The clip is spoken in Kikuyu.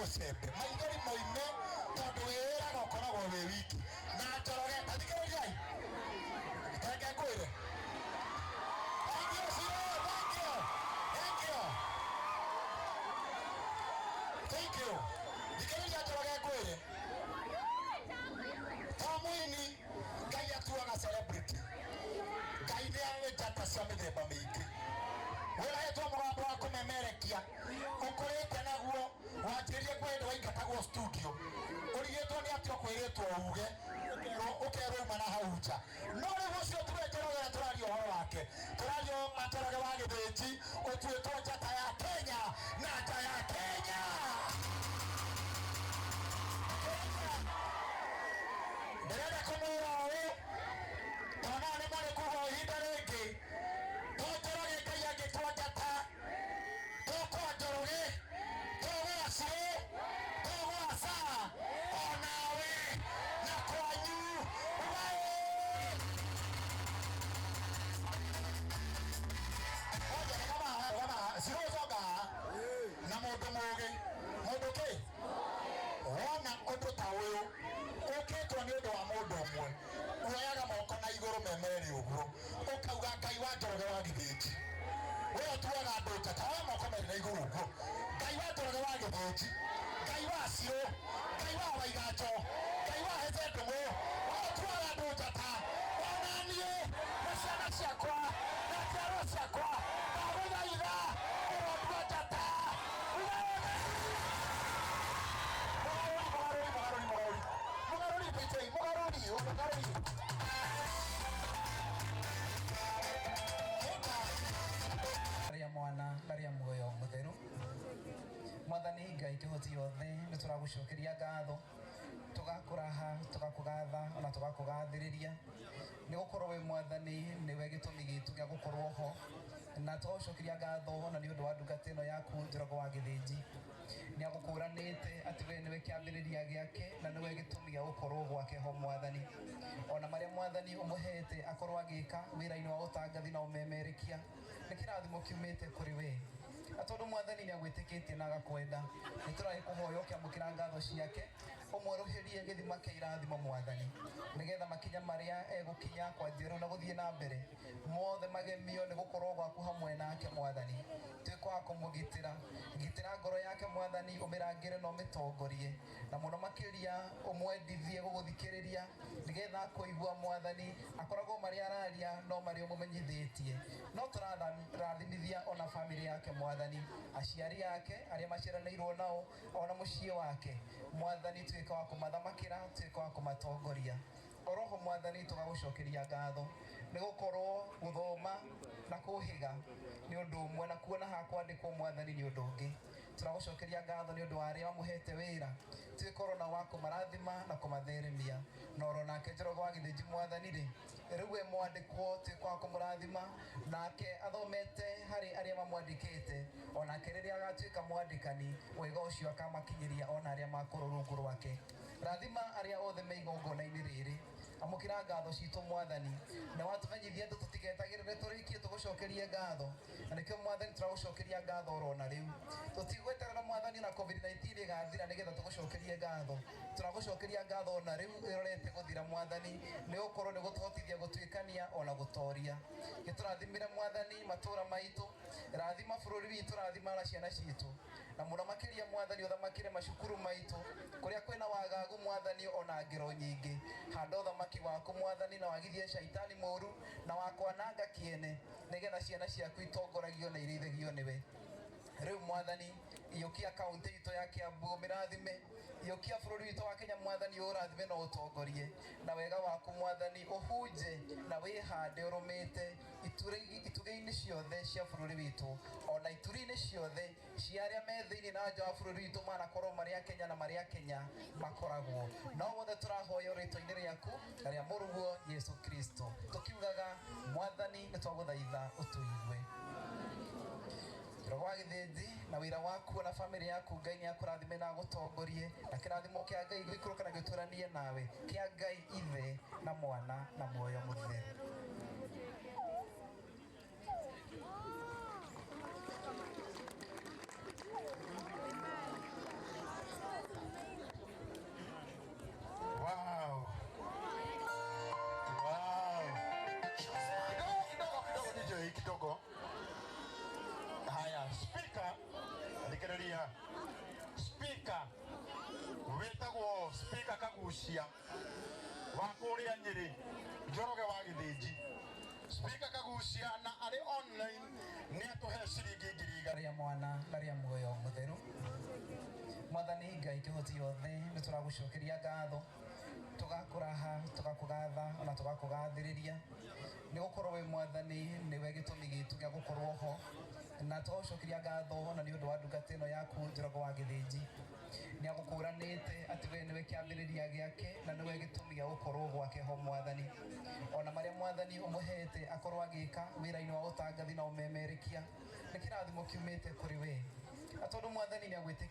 Mũcembe maithori moime tondũ wĩraga ũkoragwo wĩ wiki na Njoroge. Tathikĩrĩriai, reke ngwĩre. Thank you, Shiro. Thank you. Thank you. Thank you. Thikĩrĩria Njoroge ngwĩre. To mũini Ngai atuaga celebrity. Ngai nĩ arĩ njata cia mĩthemba mĩingĩ. Wĩrahetwo mũgambo wa kũmemerekia ũkũrĩte naguo wanjĩrĩrie kwa hĩndĩ waingatagwo studio ũrigĩtwo nĩ atĩ ũkwĩrĩtwo uge ũkerwo uma na hau nja. No rĩu ũcio tiwe Njoroge ũrĩa tũraria ũhoro wake, tũraria Njoroge wa Gĩthĩnji ũtuĩtwo njata ya Kenya na nja ya Kenya. Ndĩrenda kũmwĩra ũũ tondũ nĩ marĩ kuga ihinda rĩngĩ to Njoroge Ngai angĩtua njata to kwa Njoroge to gwa Cirũ to gwa Saa onawe na kwanyu ugaĩ. Oje, rũgama Cirũ, coka haha na mũndũ mũgĩ mũndũ kĩ wona ũndũ ta ũyũ ũkĩtwo nĩ ũndũ wa mũndũ ũmwe woyaga moko na igũrũ me merĩ ũguo ũkauga Ngai wa Njoroge wa Gĩthĩnji we ũtuaga andũ njata. Oya moko merĩ na igũrũ ũguo. Ngai wa Njoroge wa Gĩthĩnji, Ngai wa Cirũ, Ngai wa Waiganjo, Ngai wa Hece Ndũng'ũ, we ũtuaga andũ njata, ona niĩ na ciana ciakwa na njiarwa ciakwa ndagũthaitha ũrondua njata. Mũgarũri, mũgarũri, mũgarũri, mũgarũri, mũgarũri, mũgarũri, mũgarũri. Rĩa mwana na rĩa muoyo mũtheru. Mwathani Ngai kĩhoti yothe, nĩ tũragũcokeria ngatho, tũgakũraha, tũgakũgatha ona tũgakũgathĩrĩria, nĩ gũkorwo wĩ Mwathani nĩwe gĩtũmi gitũ gĩa gũkorwo ho, na tũgagũcokeria ngatho ona nĩ ũndũ wa ndungata ĩno yaku Njoroge wa Gĩthĩnji. Nĩ agũkũranĩte atĩ we nĩwe kĩambĩrĩria gĩake na nĩwe gĩtũmi gĩa gũkorwo gwake ho Mwathani. Ona marĩa Mwathani ũmũhete akorwo agĩka wĩra-inĩ wa ũtangathi na ũmemerekia nĩ kĩrathimo kiumĩte kũrĩ we, na tondũ Mwathani nĩ agwĩtĩkĩtie na agakwenda, nĩ tũragĩkũhoya ũkĩamũkĩra ngatho ciake, ũmwerũhĩrie gĩthima kĩa irathimo Mwathani, nĩgetha makinya marĩa egũkinya kwa njerũ na gũthiĩ na mbere mothe magemio nĩ gũkorwo gwaku hamwe nake Mwathani. Tuĩka wa kũmũgitĩra, gitĩra ngoro yake Mwathani, ũmĩrangĩre na ũmĩtongorie, na mũno makĩria ũmwendithie gũgũthikĩrĩria, nĩgetha kũigua Mwathani akoragwo marĩa araria no marĩa ũmũmenyithĩtie. No tũrathimithia ona bamĩrĩ yake Mwathani, aciari ake arĩa maciaranĩirwo nao ona mũciĩ wake Mwathani, tuĩka wa kũmathamakĩra, tuĩka wa kũmatongoria oroho Mwathani. Tũgagũcokeria ngatho nĩ gũkorwo gũthoma na kũhĩga nĩ ũndũ ũmwe na kuona hakwandĩkwo Mwathani nĩ ũndũ ũngĩ. Tũragũcokeria ngatho nĩ ũndũ wa arĩa mamũhete wĩra, tuĩka oro na wa kũmarathima na kũmatheremia, na oro nake Njoroge wa Gĩthĩnji Mwathani rĩ, rĩu we mwandĩkwo, tuĩka wa kũmũrathima nake athomete harĩ arĩa mamwandĩkĩte, onake rĩrĩa agatuĩka mwandĩkani wega ũcio akamakinyĩria ona arĩa makorwo rungu rwake. Rathima arĩa othe me igongona-inĩ rĩrĩ, amũkĩra ngatho citũ Mwathani, na watũmenyithia atĩ tũtigetagĩrĩre tũrĩkie tũgũcokerie ngatho, na nĩkĩo Mwathani tũragũcokeria ngatho orona rĩu. Tũtigweterera Mwathani na COVID-19 ĩgathira nĩgetha tũgũcokerie ngatho, tũragũcokeria ngatho ona rĩu ĩrorete gũthira Mwathani, nĩ gũkorwo nĩ gũtũhotithia gũtuĩkania ona gũtoria. Gĩtũrathimĩre Mwathani matũra maitũ, rathima bũrũri witũ, rathima na ciana citũ, na mũno makĩria Mwathani ũthamakĩre macukuru maitũ kũrĩa kwĩna wagagu Mwathani ona ngero nyingĩ. Handa ũthamaki waku Mwathani na wagithie caitani mũru na wa kwananga kĩene, nĩgetha ciana ciaku itongoragio na irĩithagio nĩwe. Rĩu Mwathani, iyũkia kaunti itũ ya Kiambu ũmĩrathime, iyũkia bũrũri witũ wa Kenya Mwathani ũrathime na ũtongorie na wega waku Mwathani, ũhunje na wĩhande ũrũmĩte itugĩ-inĩ ciothe cia bũrũri witũ ona ituri-inĩ ciothe cia arĩa me thĩinĩ na nja wa bũrũri witũ, manakorwo marĩ a Kenya na marĩ a Kenya makoragwo no wothe. Tũrahoya rĩtwa-inĩ rĩaku na rĩa mũrũguo Yesu Kristo, tũkiugaga Mwathani nĩ twagũthaitha ũtũigue. Njoroge wa Gĩthĩnji na wĩra waku na bamĩrĩ yaku, Ngai nĩ akũrathime na agũtongorie, na kĩrathimo kĩa Ngai gĩikũrũke na gĩtũranie nawe, kĩa Ngai Ithe na Mwana na Muoyo Mũtheru. Kũrĩria speaker wĩtagwo Speaker Kagucia wa kũrĩa Nyĩrĩ, Njoroge wa Gĩthĩnji. Speaker Kagucia na arĩ online nĩ atũhe ciringi 1,000. Rĩa Mwana na rĩa Muoyo Mũtheru. Mwathani Ngai kĩhoti yothe, nĩ tũragũcokeria ngatho, tũgakũraha, tũgakũgatha ona tũgakũgathĩrĩria, nĩ gũkorwo wĩ Mwathani nĩwe gĩtũmi gitũ gĩa gũkorwo ho, na tũgagũcokeria ngatho na nĩ ũndũ wa ndungata ĩno yaku Njoroge wa Gĩthĩnji. Nĩ agũkũranĩte atĩ we nĩwe kĩambĩrĩria gĩake na nĩwe gĩtũmi gĩa gũkorwo gwake ho, Mwathani. Ona marĩa Mwathani ũmũhete akorwo agĩka wĩra-inĩ wa ũtangathi na ũmemerekia nĩ kĩrathimo kiumĩte kũrĩ we, na tondũ Mwathani nĩ agwĩtĩkĩria.